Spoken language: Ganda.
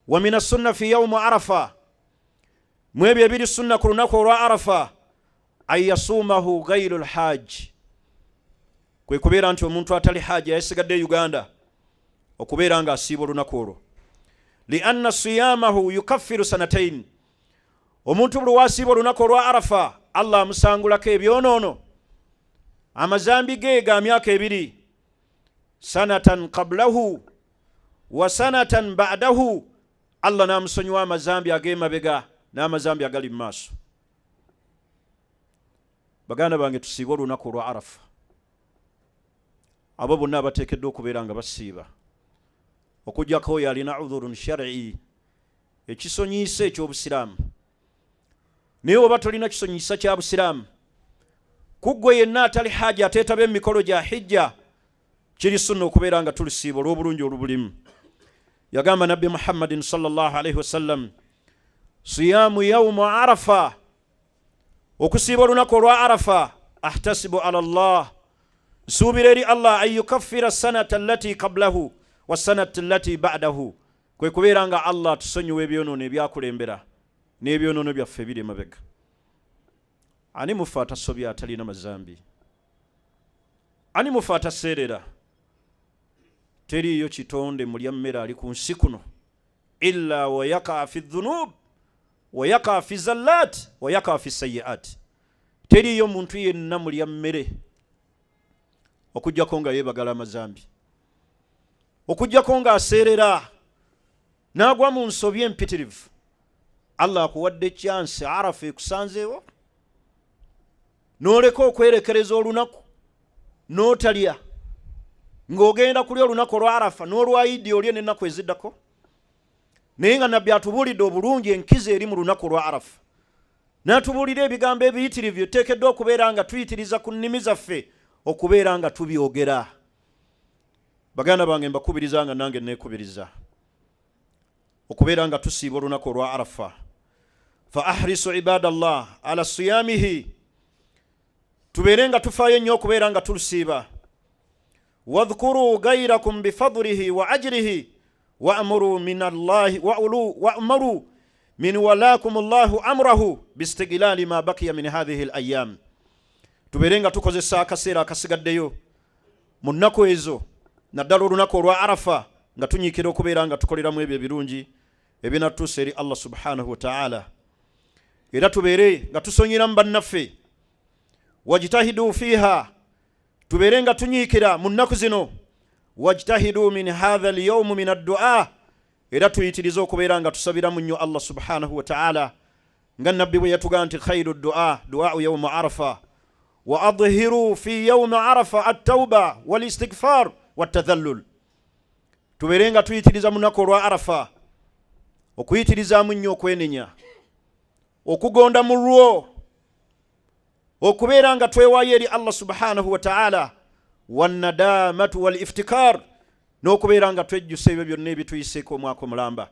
Wa min assunna fi yaumu Arafa, mu ebyo ebiri sunna ku lunaku olwa Arafa, an yasuumahu gairu lhaji, kwe kubeera nti omuntu atali haji yasigadde e Uganda okubeera nga asiiba olunaku olwo. Lianna siyamahu yukaffiru sanatain, omuntu buli wasiiba olunaku olwa Arafa Allah amusangulako ebyonoono, amazambi ge ga myaka 2, sanatan qablahu wa sanatan ba'dahu, Allah n'amusonyiwa amazambi ag'emabega n'amazambi agali mu maaso. Baganda bange, tusiibe olunaku olwa Arafa. Abo bonna abateekeddwa okubeera nga basiiba, okuggyako oyo alina udhurun shar'i, ekisonyiisa eky'obusiraamu. Naye oba tolina kisonyiisa kya busiraamu, ku ggwe yenna atali haji ateetaba emikolo gya hijja, kiri sunna okubeera nga tulusiiba olw'obulungi olubulimu. Yagamba Nabbi Muhammadin sallallahu alaihi wasallam, siyamu yaumu Arafa, okusiiba olunaku olwa Arafa, ahtasibu ala Allah, nsuubira eri Allah, an yukaffira sanata allati qablahu wa sanata allati ba'dahu, kwe kubeera nga Allah atusonyiwa ebyonoono ebyakulembera n'ebyonoono byaffe ebiri emabega. Ani mufe atasobya atalina mazambi? Ani mufe ataseerera? Teriiyo kitonde mulya mmere ali ku nsi kuno illa wayakaa fi dhunub wayakaa fi zallat wayakaa fi sayiat. Teriiyo muntu yenna mulya mmere okuggyako nga yeebagala amazambi, okuggyako ng'aseerera n'agwa mu nsobi empitirivu. Allah akuwadde kyansi, Arafa ekusanzeewo, n'oleka okwerekereza olunaku n'otalya, ng'ogenda kulya olunaku olwa Arafa n'olwa Idi, olye n'ennaku eziddako. Naye nga Nabbi atubuulidde obulungi enkizo eri mu lunaku olwa Arafa, n'atubuulira ebigambo ebiyitirivu byetuteekeddwa okubeera nga tuyitiriza ku nnimi zaffe okubeera nga tubyogera. Baganda bange, mbakubiriza nga nange neekubiriza okubeera nga tusiiba olunaku olwa Arafa. Fa ahrisu ibadallah ala siyamihi, tubeere nga tufaayo ennyo okubeera nga tulusiiba. Wadhkuru gairakum bifadlihi wa ajrihi wamuru min allahi wa'muru min walakum llahu amrahu bistiglali ma bakiya min hadhihi alayam. Tubeere nga tukozesa akaseera akasigaddeyo mu nnaku ezo, naddala olunaku olwa Arafa, nga tunyiikira okubeera nga tukoleramu ebyo ebirungi ebinatuusa eri Allah subhanahu wataala, era tubeere nga tusonyeramu bannaffe. Wajtahidu fiiha, tubeere nga tunyiikira mu nnaku zino. Wajtahidu min hatha alyaumu min addua, era tuyitirize okubeera nga tusabiramu nnyo Allah subhanahu wataala, nga Nabbi bwe yatugaa nti khairu dua duau yaumu Arafa. Wa adhiru fi yaumi Arafa attauba walistigfar watadhallul, tubeere nga tuyitiriza mu lunaku olwa Arafa okuyitirizaamu nnyo okwenenya, okugonda mu lwo, okubeera nga twewaayo eri Allah subhanahu wataala, wannadamatu wal iftikar, n'okubeera nga twejjusa ebyo byonna ebituyiseeko omwaka omulamba.